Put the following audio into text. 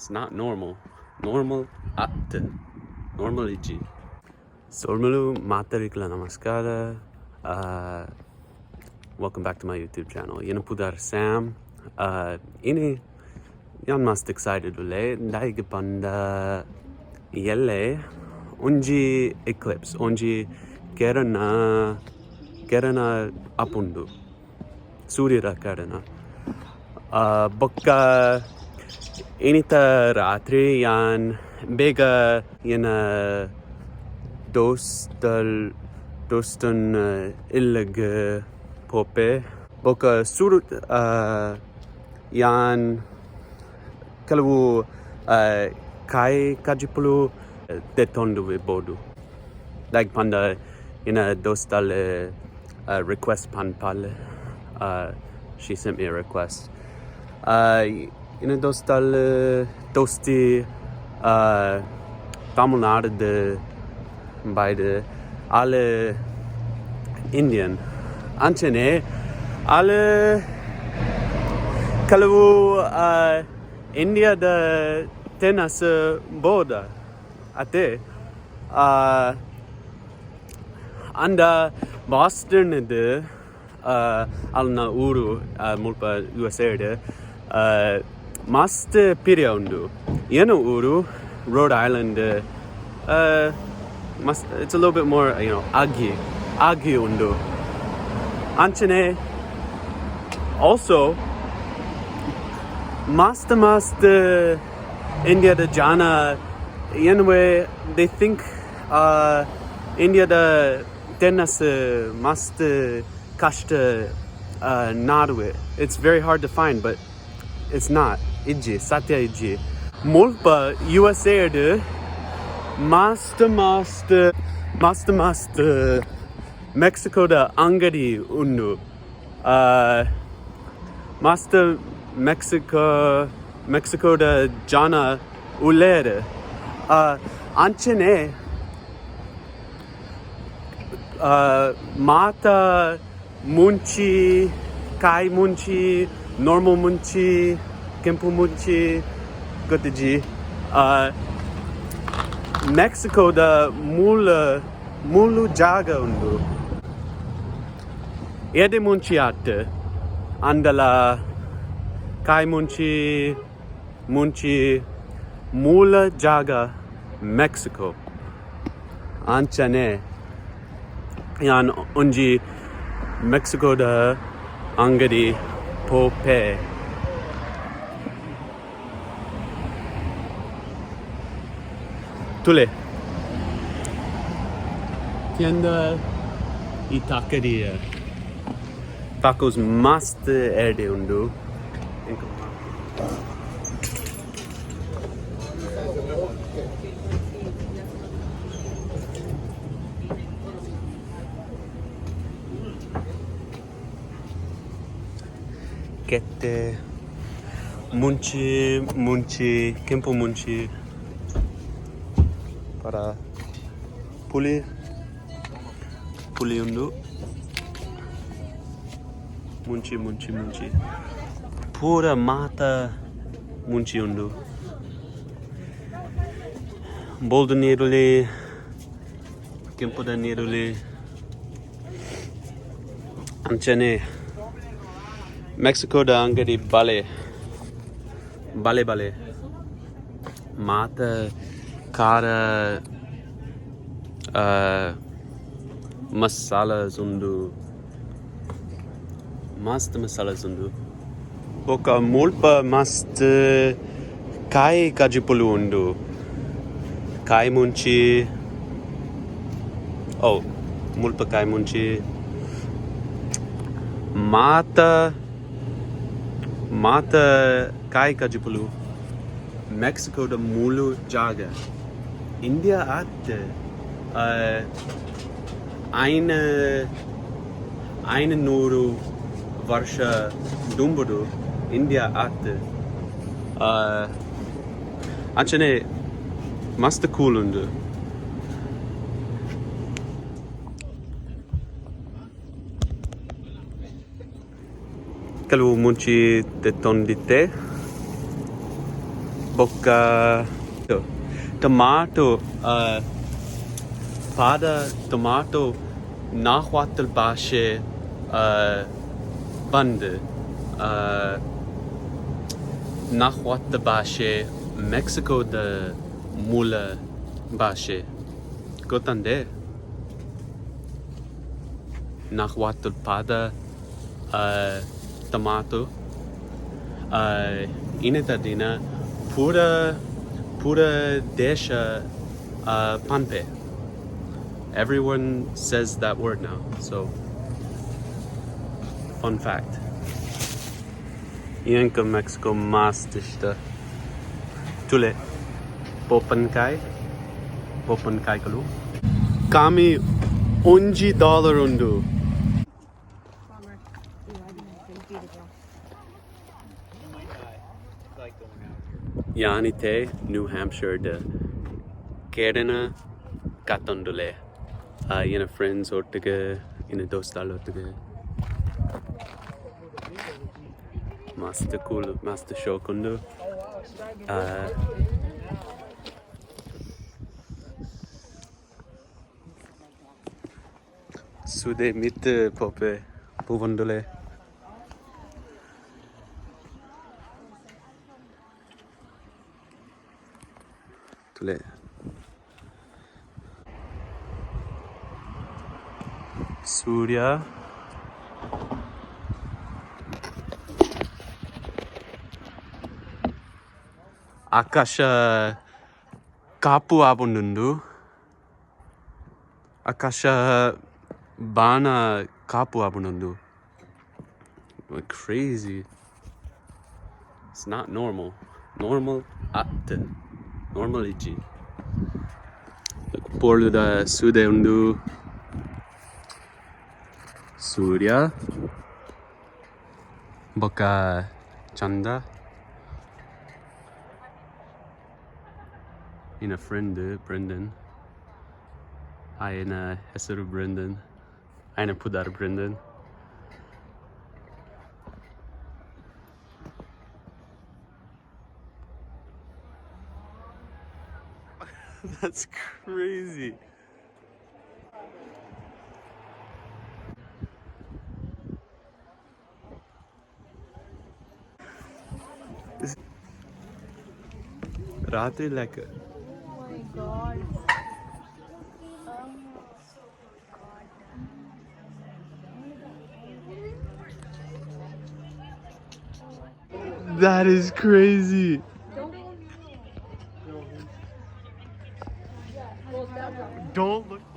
It's not normal. Normal ಅತ್ತ್. Normal ಇಜ್ಜಿ. ಸೊಲ್ಮೆಲು ಮಾತೆರೆಗ್ಲ ನಮಸ್ಕಾರ. Welcome back to my YouTube channel. ಎನ್ನ ಪುದರ್ ಸ್ಯಾಮ್. ಇನಿ ಯಾನ್ ಮಸ್ತ್ ಎಕ್ಸೈಟೆಡ್ ಉಲ್ಲೆ. ದಾಯೆಗ್ ಪಂಡ ಎಲ್ಲೆ ಒಂಜಿ ಎಕ್ಲಿಪ್ಸ್, ಒಂಜಿ ಕೆರನ ಕೆರನ ಆಪುಂಡು. ಸೂರ್ಯರ ಕೆರನ. ಬೊಕ್ಕ ಇನಿತ ರಾತ್ರಿ ಯಾನ್ ಬೇಗ ಎನ್ನ ದೋಸ್ತಲ್ ದೋಸ್ತನ್ ಇಲ್ಲಗ್ ಪೋಪೆ. ಬೊಕ್ಕ ಸುರು ಯಾನ್ ಕೆಲವು ಕಾಯಿ ಕಜಿಪುಲು ದೆತ್ತೊಂದು ಬೋಡು. ದಾಯೆಗ್ ಪಂಡ ಎನ್ನ ದೋಸ್ತಲ್ request ಪನ್ಪಲ್. She sent me a request. ಎನ್ನ ದೋಸ್ತಲ್ ದೋಸ್ತಿ ತಮಿಳ್ನಾಡ್ ಡ್ ಬೈದ್ ಆಲ್ ಇಂಡಿಯನ್. ಅಂಚನೆ ಆಲ್ ಕೆಲವು ಇಂಡಿಯಾದ ತೆನಸ್ ಬೋದ ಅತೆ. ಆಂಡ ಬಾಸ್ಟನ್ ಡ್ ಅಲ್ನ ಊರು ಮುಲ್ಪ ಯು.ಎಸ್.ಎ ಡ್ ಮಸ್ತ್ ಪಿರಿಯ ಉಂಡು. ಎನ್ನ ಊರು ರೋಡ್ ಐಲ್ಯಾಂಡ್ ಮಸ್ತ್ it's a little bit more you know ಅಗ್ಗಿ ಅಗ್ಗಿ ಉಂಡು. ಅಂಚನೆ ಆಲ್ಸೋ ಮಸ್ತ್ ಮಸ್ತ್ ಇಂಡಿಯಾದ ಜನ ಎನ್ನುವೆ they think ಇಂಡಿಯಾದ ತೆನಸ್ ಮಸ್ತ್ ಕಷ್ಟ ನಾಡುವೆ. It's very hard to find, but it's not. ಇಜ್ಜಿ, ಸತ್ಯ ಇಜ್ಜಿ. ಮುಲ್ಪ ಯು.ಎಸ್.ಎ ಡ್ ಮಸ್ತ್ ಮಸ್ತ್ ಮಸ್ತ್ ಮಸ್ತ್ ಮೆಕ್ಸಿಕೋದ ಅಂಗಡಿ ಉಂಡು. ಮಸ್ತ್ ಮೆಕ್ಸಿಕೋ ಮೆಕ್ಸಿಕೋದ ಜನ ಉಲ್ಲೆರ್. ಅಂಚನೆ ಮಾತ ಮುಂಚಿ, ಕಾಯಿ ಮುಂಚಿ, ನಾರ್ಮಲ್ ಮುಂಚಿ, ಕೆಂಪು ಮುಂಚಿ ಗೊತ್ತಿಜ್ಜಿ. ಮೆಕ್ಸಿಕೋದ ಮೂಲ ಮೂಲು ಜಾಗ ಉಂಡು. ಎಡೆ ಮುಂಚಿ ಆತ್ ಅಂಡಲ ಕಾಯಿ ಮುಂಚಿ ಮುಂಚಿ ಮೂಲ ಜಾಗ ಮೆಕ್ಸಿಕೋ. ಅಂಚನೆ ಯಾನ್ ಒಂಜಿ ಮೆಕ್ಸಿಕೋದ ಅಂಗಡಿ ಪೋಪೆ. ತೂಲೆ tienda y taqueria. Tacos ಮಸ್ತ್ ಎಡ್ಡೆ ಉಂಡು. ಕೆತ್ತೆ ಮುಂಚಿ ಮುಂಚಿ ಕೆಂಪು ಮುಂಚಿ ಪರ ಪುಳಿ ಪುಳಿ ಉಂಡು. ಮುಂಚಿ ಮುಂಚಿ ಮುಂಚಿ ಪೂರ ಮಾತ ಮುಂಚಿ ಉಂಡು. ಬೋಲ್ದು ನೀರುಳ್ಳಿ, ಕೆಂಪುದ ನೀರುಳ್ಳಿ. ಅಂಚನೆ ಮೆಕ್ಸಿಕೋದ ಅಂಗಡಿ ಬಲೆ ಬಲೆ ಬಲೆ ಮಾತ ಖಾರ ಮಸಾಲಸ್ ಉಂಡು, ಮಸ್ತ್ ಮಸಾಲಸ್ ಉಂಡು. ಬೊಕ ಮುಲ್ಪ ಮಸ್ತ್ ಕಾಯಿ ಕಜಿಪುಲು ಉಂಡು. ಕಾಯಿ ಮುಂಚಿ, ಓ ಮುಲ್ಪ ಕಾಯಿ ಮುಂಚಿ ಮಾತ ಮಾತ ಕಾಯಿ ಕಜಿಪುಲು ಮೆಕ್ಸಿಕೋದ ಮೂಲು ಜಾಗ. ಇಂಡಿಯಾ ಅತ್ತ್. ಐನ್ 500 ವರ್ಷ ದುಂಬುಡು ಇಂಡಿಯಾ ಅತ್ತ್. ಅಂಚನೆ ಮಸ್ತ್ ಕೂಲ್ ಉಂಡು. ಕೆಲವು ಮುಂಚಿ ದೆತ್ತೊಂದಿತ್ತೆ. ಬೊಕ್ಕ ಟೊಮಾಟೊ ಪಾದ ಟೊಮಾಟೊ ನಾಹ್ವಾತಲ್ ಭಾಷೆ ಬಂದ್ ನಾಹ್ವಾತ್ಲ್ ಭಾಷೆ ಮೆಕ್ಸಿಕೋದ ಮೂಲ ಭಾಷೆ ಗೊತ್ತಂದೆ. ನಾಹ್ವಾತಲ್ ಪಾದ ಟೊಮಾಟೊ ಇನಿತ ದಿನ ಪೂರ ಪೂರ ದೇಶ ಪನ್ಪೆ. Everyone says that word now, so fun fact. ಎಂಕ್ ಮೆಕ್ಸಿಕೋ ಮಸ್ತ್ ಇಷ್ಟ. ತೂಲೆ ಪೋಪನ್ಕಾಯಿ, ಪೋಪನ್ಕಾಯಿಗಳು. ಕಾಮಿ ಒಂಜಿ ಡಾಲರ್ ಉಂಡು. Bummer. Ew, I didn't beat a girl. ಯಾನಿತ್ತೆ new Hampshire ಕೇರನ ಕತ್ತೊಂದುಲೆ ಎನ್ನ ಫ್ರೆಂಡ್ಸ್ ಒಟ್ಟಿಗೆ, ಎನ್ನ ದೋಸ್ತಾಲ್ ಒಟ್ಟಿಗೆ. ಮಸ್ತ್ ಕೂಲ್, ಮಸ್ತ್ ಶೋಕ್ ಉಂಡು. ಸುದೆ ಮಿತ್ತ್ ಪೋಪೆ ಪೂವೊಂದುಲೆ. ತೂಲೆ ಸೂರ್ಯ. ಆಕಾಶ ಕಾಪು ಆಪುಂಡುಂಡು. ಆಕಾಶ ಬಾಣ ಕಾಪು ಆಪುಂಡುಂಡು. Crazy. It's not normal. Normal ಅತ್ತ್, ನಾರ್ಮಲ್ ಇಜ್ಜಿ. ಪೊರ್ಲುದ ಸುದೆ ಉಂಡು. ಸೂರ್ಯ ಬೊಕ್ಕ ಚಂದ. ಎನ್ನ ಫ್ರೆಂಡ್ ಬ್ರೆಂಡನ್. ಆಯನ ಹೆಸರು ಬ್ರೆಂಡನ್, ಆಯನ ಪುದರ್ ಬ್ರೆಂಡನ್. That's crazy. ರಾತ್ರಿ ಲೆಕ್ಕ. Oh my God. Oh God. That is crazy. Don't look.